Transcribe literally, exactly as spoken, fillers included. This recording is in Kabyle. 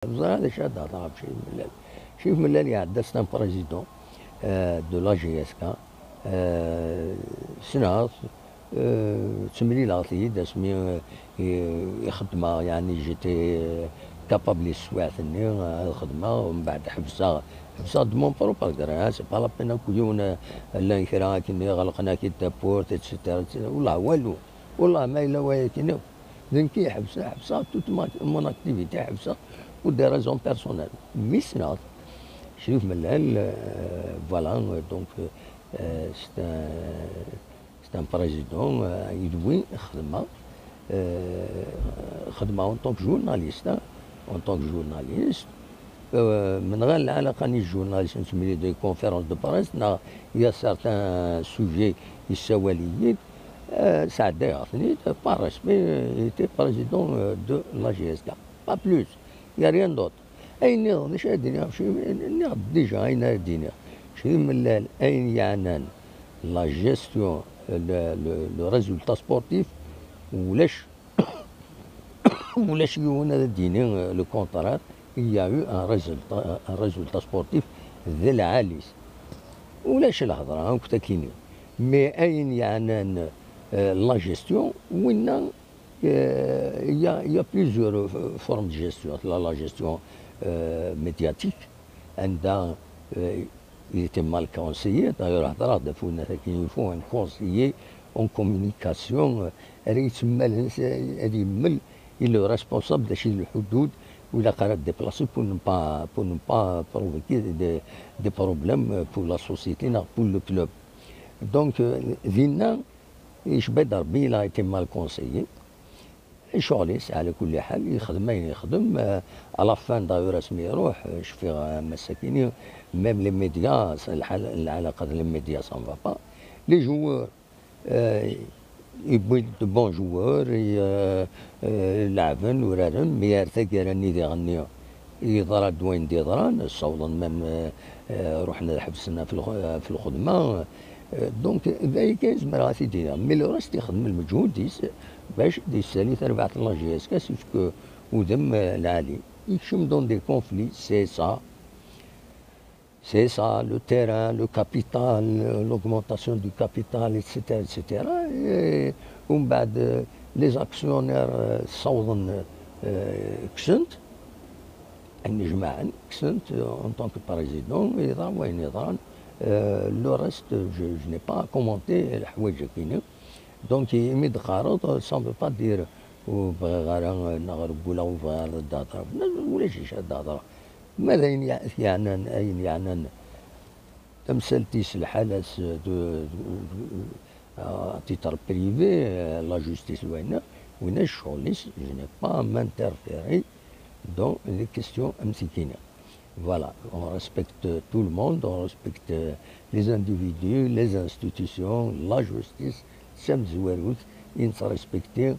Ẓriɣ d acu ad d-hedreɣ ɣef Crif Mellal. Crif Mellal iɛedda, c'est un président, euh, de la G S K. Euh, ssneɣ-t, euh, ttemlileɣ-t-id asmi, euh, i, i xeddmeɣ, yeɛni, j'étais, euh, capable i teswiɛt-nni, euh, ad xedmeɣ, mbeɛd ḥebseɣ, ḥebseɣ de mon propre gré, hein, c'est pas la peine akk yiwen, euh, llan kra akken iɣelqen-ak-id tawwurt, et cetera, et cetera. Wellah, walu. Wellah, ma yella waya akken akk. D nekk i ḥebseɣ, ḥebseɣ toute ma, mon activité, ḥebseɣ pour des raisons personnelles. Mi ssneɣ-t, Crif Mellal, euh, voilà, euh, donc, euh, c'est un, c'est un président, euh, yid-wi xedmeɣ, euh, xedmeɣ en tant que journaliste, hein, en tant que journaliste. Euh, menɣir lɛalaqa-nni d journaliste, nettmlil des conférences de presse, neɣ il y a certains sujets yessawal-iyi-d, euh, sɛeddayeɣ-ten-id, par respect, euh, il était président, euh, de la G S K. Pas plus, il y a rien d'autre. Ayen nniḍen, d acu ara d-iniɣ ɣef Crif? Nniɣ-d déjà ayen ara d-iniɣ. Crif Mellal, ayen yeɛnan la gestion, le, le, le résultat sportif, ulac, ulac yiwen ara d-yini, euh, le contraire. Il y a eu un résultat, un résultat sportif d lɛali-s. Ulac lhedra akk takini. Mais ayen yeɛnan, euh, la gestion, winna, euh, il y a, il y a plusieurs, euh, formes de gestion. La, la gestion, euh, médiatique, anda, euh, il était mal conseillé. D'ailleurs, hedreɣ-d ɣef winna-tagi, il faut un conseiller en communication, euh, ara yettemmalen, euh, ad yemmel, il est responsable d acu d lḥudud, ur ilaq ara ad déplacer pour ne pas, pour ne pas provoquer des, des problèmes pour la société, neɣ pour le club. Donc, euh, dinna, icba-d Rebbi, il a été mal conseillé. Ccɣel-is, ɛla kulli ḥal, yexdem ayen yexdem. Euh, à la fin, d'ailleurs, asmi iruḥ, euh, cfiɣ, euh, am ass-akini, même les médias, s-, lḥal, lɛalaqa d les médias, ça ne va pas. Les joueurs, euh, yewwi-d de bons joueurs, i, euh, euh, leɛben, uraren, mi ar taggara-nni diɣenni, yeḍra-d wayen d-yeḍran, ssawḍen même, euh, euh, ruḥen ad ḥebsen ɣef lx-, ɣef lxedma. Euh, donc, d aya kan zemreɣ ad t-id-iniɣ. Mais le reste, ixdem lmeǧhud-is bac d-yessali tarbaɛt n la G S K, sauf que udem, euh, lɛali. Yekcem dans des conflits, c'est ça. C'est ça, le terrain, le capital, l'augmentation du capital, et cetera, et cetera. Et, ومن بعد, euh, les actionnaires, euh, ssawḍen, euh, kksen-t, ayen jemɛen, kksen-t, euh, en tant que président, yeḍra wayen yeḍran. Euh, le reste, je, je n'ai pas à commenter leḥwayeǧ-agi-nni. Donc, imi d-teqqareḍ, ça ne veut pas dire ur bɣiɣ ara, neɣ reggleɣ, ur bɣiɣ ara ad d-hedreɣ. Ulac acu ad d-hedreɣ. Ma d ayen ye-, yeɛnan, ayen yeɛnan tamsalt-is, lḥala-s, de, de, de, à titre privé, euh, la justice, winna, winna ccɣel-is, je n'ai pas à m'interférer dans les questions am tikina. Voilà, on respecte tout le monde, on respecte les individus, les institutions, la justice, d tamezwarut i nettrespekti, euh,